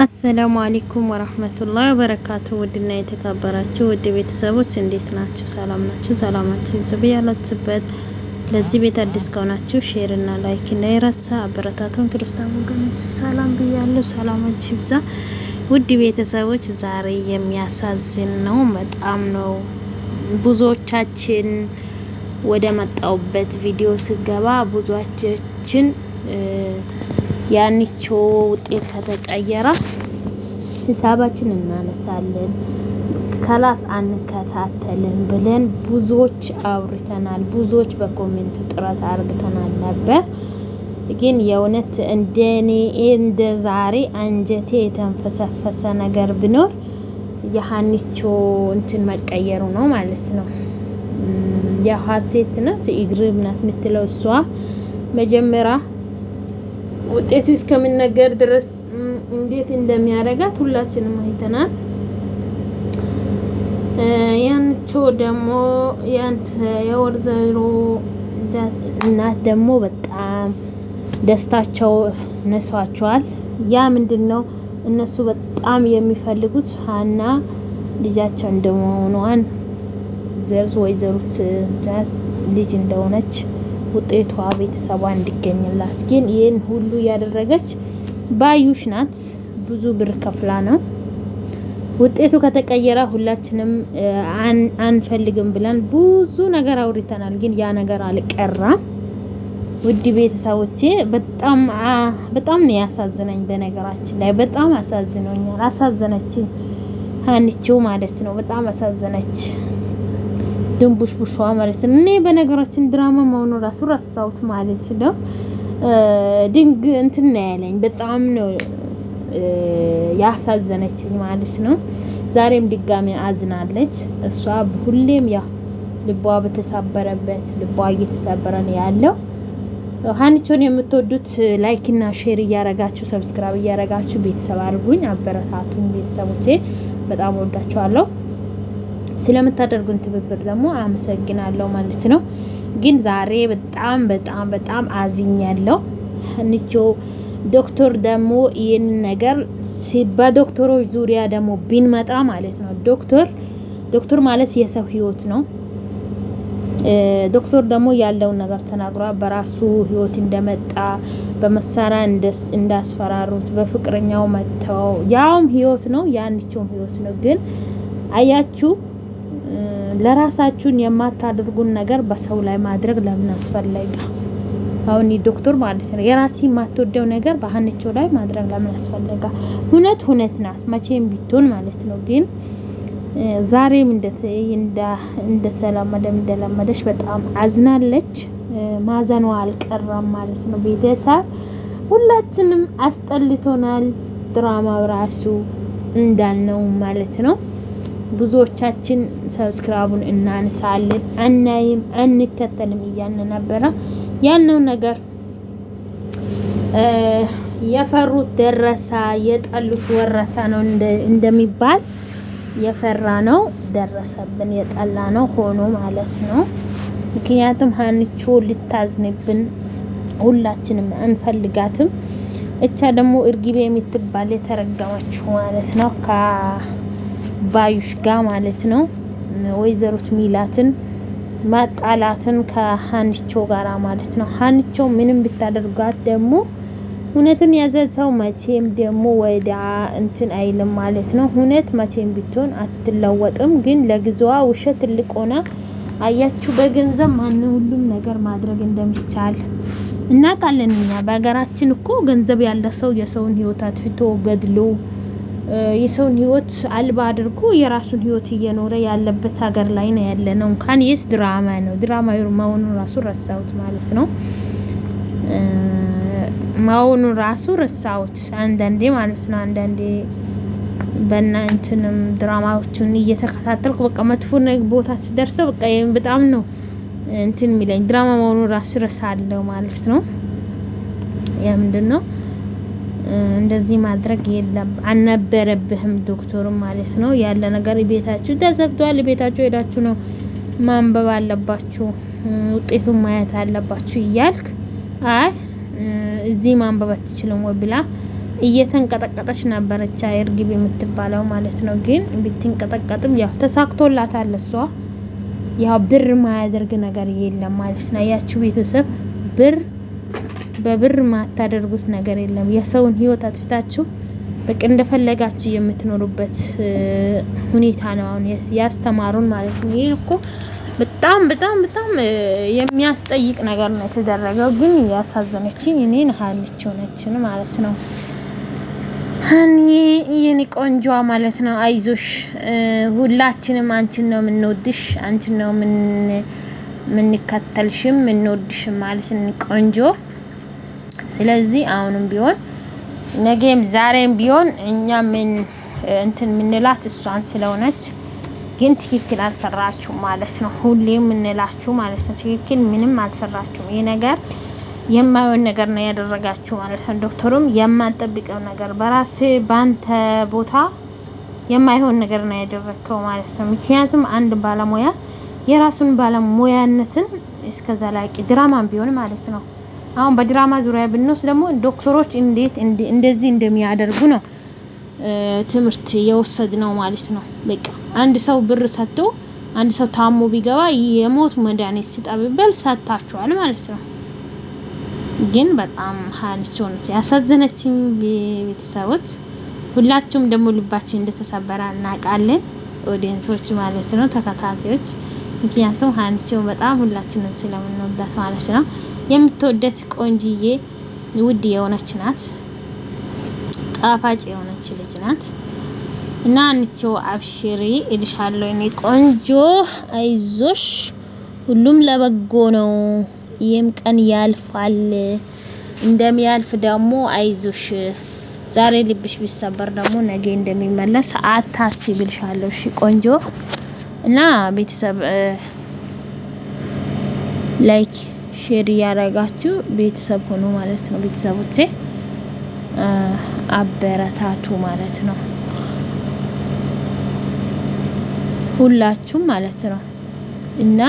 አሰላሙ አለይኩም ወራህመቱላሂ ወበረካቱ። ውድና የተከበራችሁ ውድ ቤተሰቦች እንዴት ናችሁ? ሰላም ናችሁ? ሰላማችሁ ይብዛ ያላችሁበት። ለዚህ ቤት አዲስ ከሆናችሁ share እና like እንዳይረሳ፣ አበረታቱን። ክርስቲያን ወገኖች ሰላም ብያለሁ። ሰላማችሁ ይብዛ። ውድ ቤተሰቦች ዛሬ የሚያሳዝን ነው፣ በጣም ነው። ብዙዎቻችን ወደ መጣውበት ቪዲዮ ስገባ ብዙዎቻችን ያንቾ ውጤት ከተቀየረ ሂሳባችን እናነሳለን፣ ከላስ አንከታተልም ብለን ብዙዎች አውርተናል። ብዙዎች በ comment ጥረት አርግተናል ነበር። ግን የእውነት እንደኔ እንደ ዛሬ አንጀቴ የተንፈሰፈሰ ነገር ቢኖር የሀኒቾ እንትን መቀየሩ ነው ማለት ነው። የሀሴት ናት እግርብ ናት የምትለው እሷ መጀመሪያ ውጤቱ እስከሚነገር ድረስ እንዴት እንደሚያደርጋት ሁላችንም አይተናል። ያንቾ ደግሞ ያንተ የወይዘሮ እናት ደግሞ በጣም ደስታቸው ነሷቸዋል። ያ ምንድን ነው እነሱ በጣም የሚፈልጉት ሀና ልጃቸው እንደመሆኗን ዘርዝ ወይዘሮት ልጅ እንደሆነች ውጤቷ ቤተሰቧ እንዲገኝላት። ግን ይህን ሁሉ ያደረገች ባዩሽ ናት። ብዙ ብር ከፍላ ነው። ውጤቱ ከተቀየረ ሁላችንም አንፈልግም ብለን ብዙ ነገር አውርተናል። ግን ያ ነገር አልቀራም። ውድ ቤተሰቦቼ በጣም በጣም ነው ያሳዝነኝ። በነገራችን ላይ በጣም አሳዝኖኛል። አሳዘነች ሀንቺው ማለት ነው። በጣም አሳዘነች። ድንቡሽቡሿ ማለት ነው። እኔ በነገራችን ድራማ መሆኑ ራሱ ረሳሁት ማለት ነው። ድንግ እንትን ነው ያለኝ። በጣም ነው ያሳዘነችኝ ማለት ነው። ዛሬም ድጋሚ አዝናለች። እሷ ሁሌም ያ ልቧ በተሰበረበት ልቧ እየተሰበረ ነው ያለው። ሀኒቾን የምትወዱት like እና share እያረጋችሁ subscribe እያረጋችሁ ቤተሰብ አድርጉኝ፣ አበረታቱኝ። ቤተሰቦቼ በጣም ወዳችኋለሁ። ስለምታደርጉን ትብብር ደግሞ አመሰግናለሁ ማለት ነው። ግን ዛሬ በጣም በጣም በጣም አዝኛለሁ። ሀኒቾ ዶክተር ደግሞ ይህን ነገር በዶክተሮች ዙሪያ ደግሞ ቢንመጣ ማለት ነው ዶክተር ዶክተር ማለት የሰው ህይወት ነው። ዶክተር ደግሞ ያለውን ነገር ተናግሯል። በራሱ ህይወት እንደመጣ በመሳሪያ እንዳስፈራሩት በፍቅረኛው መተው ያውም ህይወት ነው ያንቸውም ህይወት ነው። ግን አያችሁ ለራሳችሁን የማታደርጉን ነገር በሰው ላይ ማድረግ ለምን አስፈለገ? አሁን ዶክተር ማለት ነው የራሲ የማትወደው ነገር በሀንቾ ላይ ማድረግ ለምን አስፈለገ? እውነት እውነት ናት መቼም ቢትሆን ማለት ነው። ግን ዛሬም እንደተለመደ እንደለመደች በጣም አዝናለች። ማዘኗ አልቀረም ማለት ነው። ቤተሰብ ሁላችንም አስጠልቶናል። ድራማው ራሱ እንዳልነው ማለት ነው። ብዙዎቻችን subscribe ኡን እናንሳለን፣ አናይም፣ አንከተልም እያልን ነበረ። ያልነው ነገር የፈሩት ደረሳ የጠሉት ወረሳ ነው እንደሚባል የፈራ ነው ደረሰብን፣ የጠላ ነው ሆኖ ማለት ነው። ምክንያቱም ሀንቾ ልታዝንብን ሁላችንም አንፈልጋትም። እቻ ደግሞ እርግቤ የምትባል የተረገመችው ማለት ነው ባዩሽ ጋ ማለት ነው። ወይዘሮት ሚላትን ማጣላትን ከሀንቾ ጋራ ማለት ነው። ሀንቾ ምንም ብታደርጋት ደግሞ እውነትን ያዘ ሰው መቼም ደግሞ ወዳ እንትን አይልም ማለት ነው። እውነት መቼም ብትሆን አትለወጥም። ግን ለጊዜዋ ውሸት ትልቅ ሆና አያችሁ። በገንዘብ ማን ሁሉም ነገር ማድረግ እንደሚቻል እናውቃለን። እኛ በሀገራችን እኮ ገንዘብ ያለ ሰው የሰውን ሕይወት አጥፍቶ ገድሎ የሰውን ህይወት አልባ አድርጎ የራሱን ህይወት እየኖረ ያለበት ሀገር ላይ ነው ያለ ነው። እንኳን ይስ ድራማ ነው። ድራማ መሆኑን ራሱ ረሳሁት ማለት ነው። መሆኑን ራሱ ረሳሁት አንዳንዴ ማለት ነው። አንዳንዴ በና እንትንም ድራማዎቹን እየተከታተልኩ በቃ መጥፎ ቦታ ስደርሰው በቃ በጣም ነው እንትን የሚለኝ ድራማ መሆኑን ራሱ ረሳለሁ ማለት ነው። ያ ምንድን ነው እንደዚህ ማድረግ የለም አልነበረብህም ዶክተሩ ማለት ነው። ያለ ነገር ቤታችሁ ተዘግቷል። ቤታችሁ ሄዳችሁ ነው ማንበብ አለባችሁ፣ ውጤቱን ማየት አለባችሁ እያልክ አይ እዚህ ማንበብ አትችልም ወይ ብላ እየተንቀጠቀጠች ነበረች እርግብ የምትባለው ማለት ነው። ግን ብትንቀጠቀጥም ያው ተሳክቶላታል እሷ ያው ብር ማያደርግ ነገር የለም ማለት ነው። ያችሁ ቤተሰብ ብር በብር ማታደርጉት ነገር የለም። የሰውን ህይወት አጥፍታችሁ በቃ እንደፈለጋችሁ የምትኖሩበት ሁኔታ ነው አሁን ያስተማሩን ማለት ነው። ይሄ እኮ በጣም በጣም በጣም የሚያስጠይቅ ነገር ነው የተደረገው። ግን ያሳዘነችኝ እኔን ሀኒቾ ነችን ማለት ነው። ሀኒ የኔ ቆንጆ ማለት ነው። አይዞሽ፣ ሁላችንም አንቺን ነው የምንወድሽ፣ አንቺን ነው የምንከተልሽም የምንወድሽም ማለት ነው ቆንጆ። ስለዚህ አሁንም ቢሆን ነገም ዛሬም ቢሆን እኛ ምን እንትን የምንላት እሷን ስለሆነች ግን ትክክል አልሰራችሁም ማለት ነው። ሁሌም የምንላችሁ ማለት ነው። ትክክል ምንም አልሰራችሁም። ይህ ነገር የማይሆን ነገር ነው ያደረጋችሁ ማለት ነው። ዶክተሩም የማንጠብቀው ነገር በራስ ባንተ ቦታ የማይሆን ነገር ነው ያደረግከው ማለት ነው። ምክንያቱም አንድ ባለሙያ የራሱን ባለሙያነትን እስከ ዘላቂ ድራማም ቢሆን ማለት ነው። አሁን በድራማ ዙሪያ ብንወስድ ደግሞ ዶክተሮች እንዴት እንደዚህ እንደሚያደርጉ ነው ትምህርት የወሰድ ነው ማለት ነው። በቃ አንድ ሰው ብር ሰጥቶ አንድ ሰው ታሞ ቢገባ የሞት መድኃኒት ስጣ ቢባል ሰጥታችኋል ማለት ነው። ግን በጣም ሀኒቾ ነች ያሳዘነችኝ። ቤተሰቦች ሁላችሁም ደግሞ ልባችሁ እንደተሰበረ እናውቃለን፣ audience ኦች ማለት ነው፣ ተከታታዮች። ምክንያቱም ሀኒቾ በጣም ሁላችንም ስለምንወዳት ማለት ነው። የምትወደት ቆንጅዬ ውድ የሆነች ናት፣ ጣፋጭ የሆነች ልጅ ናት። እና አንቾ አብሽሪ እልሻለሁ የኔ ቆንጆ፣ አይዞሽ፣ ሁሉም ለበጎ ነው። ይህም ቀን ያልፋል። እንደሚያልፍ ደግሞ አይዞሽ፣ ዛሬ ልብሽ ቢሰበር ደግሞ ነገ እንደሚመለስ አታስቢ እልሻለሁ። እሺ ቆንጆ እና ቤተሰብ like share እያረጋችሁ ቤተሰብ ሆኖ ማለት ነው። ቤተሰቦቼ አበረታቱ ማለት ነው። ሁላችሁም ማለት ነው እና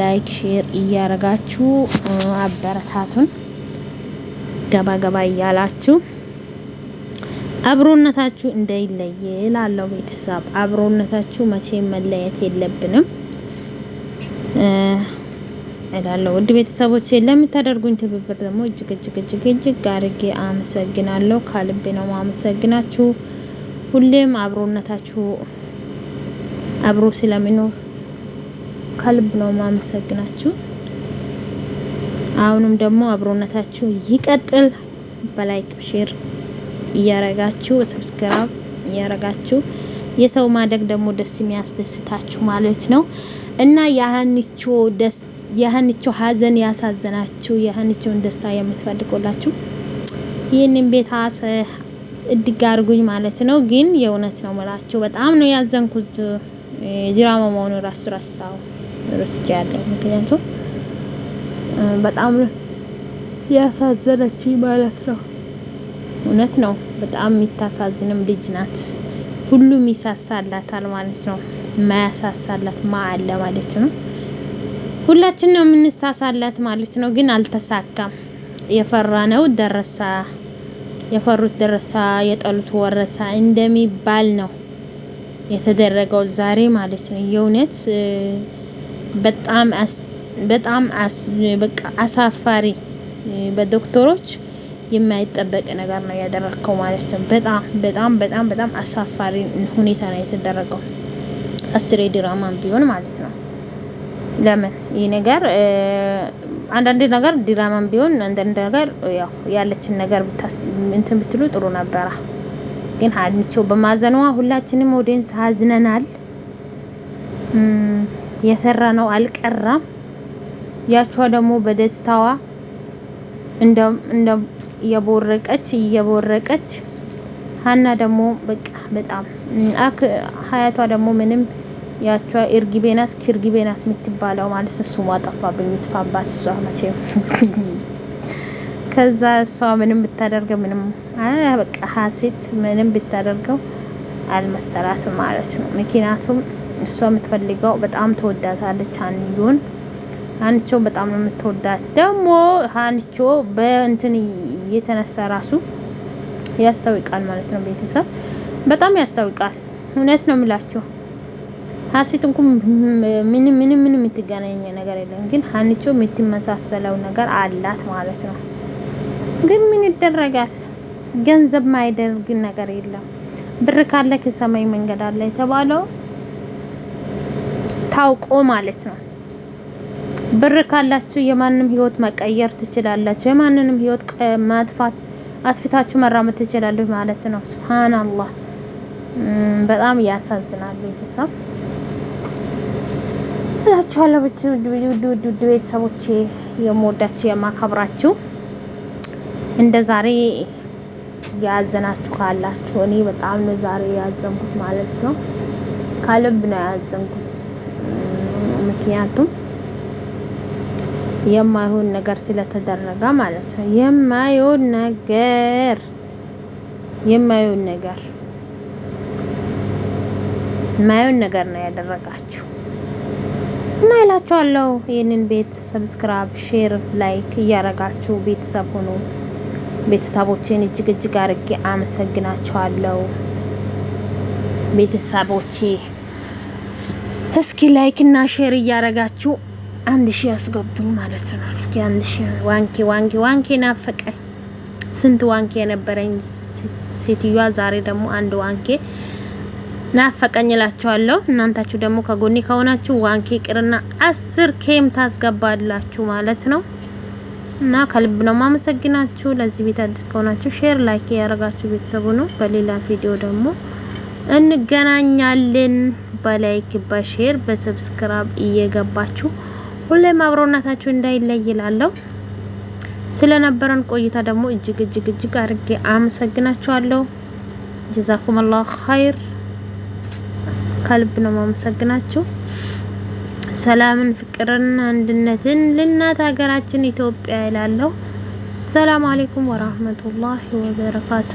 like share እያረጋችሁ አበረታቱን። ገባ ገባ እያላችሁ አብሮነታችሁ እንዳይለይ እላለሁ። ቤተሰብ አብሮነታችሁ መቼም መለየት የለብንም እላለሁ። ውድ ቤተሰቦች ለምታደርጉኝ ትብብር ደግሞ እጅግ እጅግ እጅግ እጅግ አድርጌ አመሰግናለሁ። ከልቤ ነው አመሰግናችሁ። ሁሌም አብሮነታችሁ አብሮ ስለሚኖር ከልብ ነው ማመሰግናችሁ። አሁንም ደግሞ አብሮነታችሁ ይቀጥል። በ like share እያረጋችሁ subscribe እያረጋችሁ የሰው ማደግ ደግሞ ደስ የሚያስደስታችሁ ማለት ነው እና የሀኒቾ ደስ የሀኒቾ ሀዘን ያሳዘናችሁ የሀኒቾን ደስታ የምትፈልጉላችሁ ይህንን ቤት እድግ አድርጉኝ ማለት ነው። ግን የእውነት ነው ምላችሁ በጣም ነው ያዘንኩት። ድራማ መሆኑ ራሱ ረሳው ረስቻለሁ። ምክንያቱም በጣም ያሳዘነችኝ ማለት ነው። እውነት ነው። በጣም የሚታሳዝንም ልጅ ናት። ሁሉም ይሳሳላታል ማለት ነው። የማያሳሳላት ማ አለ ማለት ነው። ሁላችን ነው የምንሳሳላት ማለት ነው። ግን አልተሳካም። የፈራ ነው ደረሳ፣ የፈሩት ደረሳ፣ የጠሉት ወረሳ እንደሚባል ነው የተደረገው ዛሬ ማለት ነው። የእውነት በጣም በጣም በቃ አሳፋሪ በዶክተሮች የማይጠበቅ ነገር ነው ያደረግከው ማለት ነው። በጣም በጣም በጣም በጣም አሳፋሪ ሁኔታ ነው የተደረገው። አስሬ ድራማም ቢሆን ማለት ነው። ለምን ይህ ነገር አንዳንድ ነገር ድራማም ቢሆን አንዳንድ ነገር ያው ያለችን ነገር እንትን ብትሉ ጥሩ ነበረ። ግን ሀኒቾ በማዘኗ ሁላችንም audience አዝነናል። የፈራ ነው አልቀራም። ያቿ ደግሞ በደስታዋ እንደ እንደ እየቦረቀች እየቦረቀች ሀና ደግሞ በቃ በጣም አክ ሀያቷ ደግሞ ምንም ያቿ እርግቤናስ ኪርግቤናስ የምትባለው ማለት እሱ ማጠፋብኝ ይጥፋባት እሷ መቼም ከዛ እሷ ምንም ብታደርገው ምንም በቃ ሀሴት ምንም ብታደርገው አልመሰላትም ማለት ነው። ምክንያቱም እሷ የምትፈልገው በጣም ትወዳታለች አንዩን አንቾ በጣም ነው የምትወዳት። ደግሞ አንቾ በእንትን እየተነሳ ራሱ ያስታውቃል ማለት ነው። ቤተሰብ በጣም ያስታውቃል። እውነት ነው የምላችሁ። ሀሴት እንኳን ምንም ምንም ምንም የምትገናኝ ነገር የለም፣ ግን ሀኒቾ የምትመሳሰለው ነገር አላት ማለት ነው። ግን ምን ይደረጋል? ገንዘብ ማይደርግ ነገር የለም። ብር ካለ ከሰማይ መንገድ አለ የተባለው ታውቆ ማለት ነው። ብር ካላችሁ የማንም ህይወት መቀየር ትችላላችሁ። የማንንም ህይወት ማጥፋት አጥፍታችሁ መራመድ ትችላላችሁ ማለት ነው። ሱብሃንአላህ በጣም ያሳዝናል። ቤተሰብ እላችኋለሁ። ውድ ውድ ቤተሰቦቼ የምወዳችሁ የማከብራችሁ እንደ ዛሬ ያዘናችሁ ካላችሁ እኔ በጣም ነው ዛሬ ያዘንኩት ማለት ነው። ከልብ ነው ያዘንኩት። ምክንያቱም የማይሆን ነገር ስለተደረገ ማለት ነው። የማይሆን ነገር የማይሆን ነገር የማይሆን ነገር ነው ያደረጋችሁ እና እላችኋለሁ። ይህንን ቤት subscribe፣ share፣ like እያረጋችሁ ቤተሰብ ሁኑ። ቤተሰቦቼን እጅግ እጅግ አርጌ አመሰግናችኋለሁ። ቤተሰቦቼ እስኪ like እና share እያረጋችሁ 1000 ያስገቡኝ ማለት ነው። እስኪ 1000 ዋንኬ ዋንኬ ዋንኬ ናፈቀኝ። ስንት 1K የነበረኝ ሴትዮዋ ዛሬ ደግሞ አንድ 1K ናፈቀኝ እላችኋለሁ። እናንታችሁ ደግሞ ከጎኔ ከሆናችሁ 1K ቅርና 10 K ም ታስገባላችሁ ማለት ነው። እና ከልብ ነው ማመሰግናችሁ። ለዚህ ቤት አዲስ ከሆናችሁ share፣ like ያደረጋችሁ ቤተሰቡ ነው። በሌላ ቪዲዮ ደግሞ እንገናኛለን። በ like በ share በ subscribe እየገባችሁ ሁሌም አብሮነታችሁ እንዳይለይ እላለሁ። ስለነበረን ቆይታ ደግሞ እጅግ እጅግ እጅግ አድርጌ አመሰግናችኋለሁ። ጀዛኩም አላህ ኸይር። ከልብ ነው ማመሰግናችሁ። ሰላምን፣ ፍቅርን፣ አንድነትን ለእናት ሀገራችን ኢትዮጵያ ይላለሁ። ሰላም አለይኩም ወራህመቱላሂ ወበረካቱ።